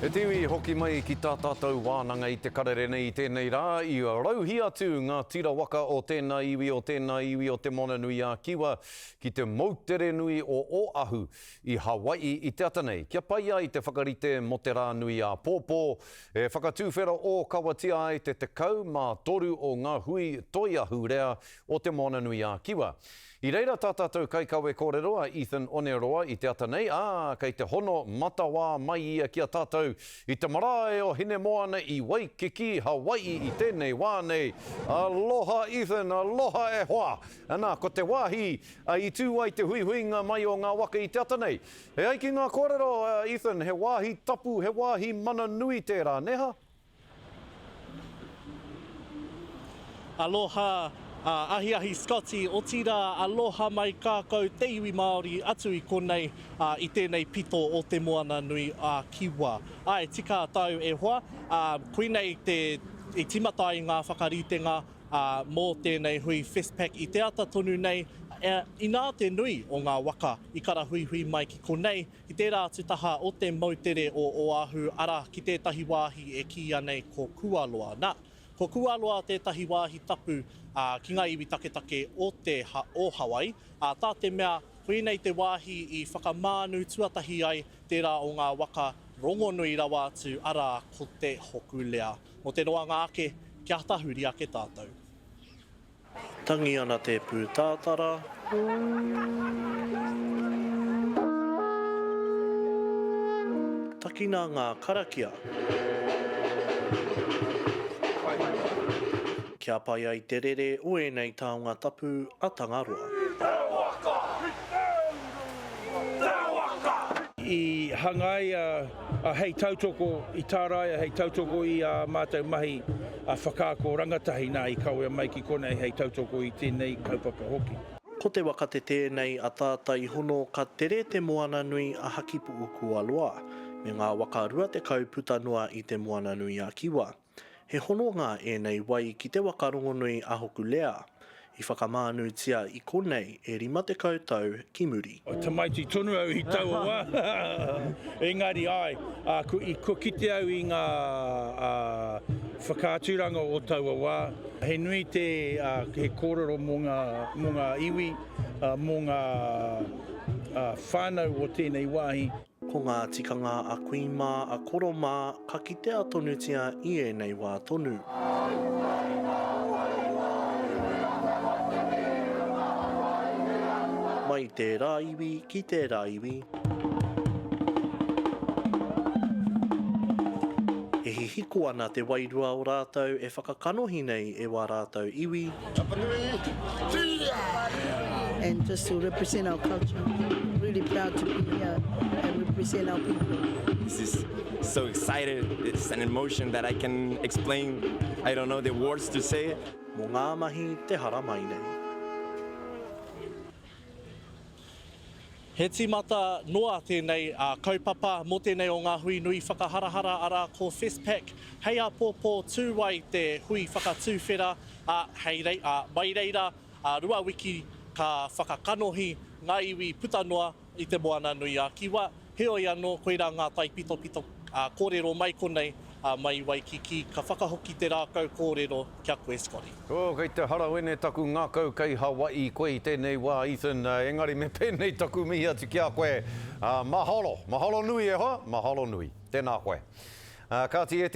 E te iwi, hoki mai ki tā tātou wānanga i te karere nei i tēnei rā, i rauhī atu ngā tira waka o tēnā iwi, o tēnā iwi o Te Moana-nui-a-Kiwa ki te moutere nui o Oahu i Hawaii i te ata nei, kia pai ai te whakarite mō te rā nui āpōpō e whakatuwhera ōkawatia ai te 13 o ngā hui toi ahurea o Te Moana-nui-a-Kiwa. I reira tā tātou kaikawe kōrero a Ethan Oneroa i te ata nei, ā, kei te hono matawā mai ia ki a tātou i te marae o Hinemoana i Waikiki, Hawaii i tēnei wā nei. Aloha Ethan, aloha e hoa! Ana, ko te wāhi i tū ai te huihuinga mai o ngā waka i te ata nei. E ai ki ngā kōrero, Ethan, he wāhi tapu, he wāhi mana nui tērā, nē ha? Aloha ahiahi Scotty, otirā aloha mai kākou te iwi Māori atu i konei i tēnei pito o te moana nui a Kiwa. Āe, tika tāu e hoa, koinei te i tīmata ai ngā whakaritenga mō tēnei hui Festpac i te ata tonu nei, inā te nui o ngā waka i karahuihui mai ki konei, Ki tērā atu taha o te moutere o Oahu, arā, ki tētahi wāhi e kīia nei ko Kualoa. Nā, ko Kualoa tētahi wāhi tapu ki ngā iwi taketake o te o Hawaii, ā, tā te mea, koinei te wāhi i whakamānu tuatahi ai tērā o ngā waka rongonui rawa atu, arā, ko te Hokulea. Mō te roanga ake, kia tahuri ake tātou. Tangi ana te pūtātara. Takina ngā karakia. Kia pai ai te rere o ēnei taonga tapu a Tangaroa. I hangaia hei tautoko, i tāraia hei tautoko i ā mātou mahi whakaako rangatahi nā i kawea mai ki konei hei tautoko i tēnei kaupapa hoki. Ko te waka te tēnei a Tātai Hono ka tere te moana nui a Hakipu'ukualoa me ngā waka 20 puta noa i te Moana nui a Kiwa. He hononga ēnei wai ki te waka rongonui a Hokulea, i whakamānutia i konei e 50 tau ki muri. Tamaiti tonu au i taua wā, engari āe, kua kite au i ngā whakaaturanga o taua wā, he nui te he kōrero mō ngā iwi, mō ngā whānau o tēnei wāhi. Ko ngā tikanga a kui mā, a koro mā, ka kitea tonutia i ēnei wā tonu. Mai tērā iwi ki tērā iwi. E hihiko ana te wairua o rātou e whakakanohi nei e wā rātou iwi. And just to represent our culture. Really proud to be here and represent our people. This is so excited. It's an emotion that I can explain. I don't know the words to say it. Mō ngā mahi te haramai nei. He tīmata noa tēnei kaupapa mō tēnei o ngā hui nui whakaharahara arā ko Festpac. Hei āpōpō tū ai te hui whakatūwhera, ā, hei rei, ā, mai reira, ā, rua wiki ka whakakanohi ngā iwi puta noa i Te Moana-nui-a-Kiwa. Heoi anō, koirā ngā taipitopito kōrero mai konei, mai i Waikiki, ka whakahoki te rākau kōrero ki a koe Scotty. Oh, kei te harawene taku ngakau kei Hawaii koe i tenei wa, Ethan, engari me penei taku mihi atu ki a koe. Mahalo, mahalo nui e hoa, mahalo nui. Tena koe. Kati e te.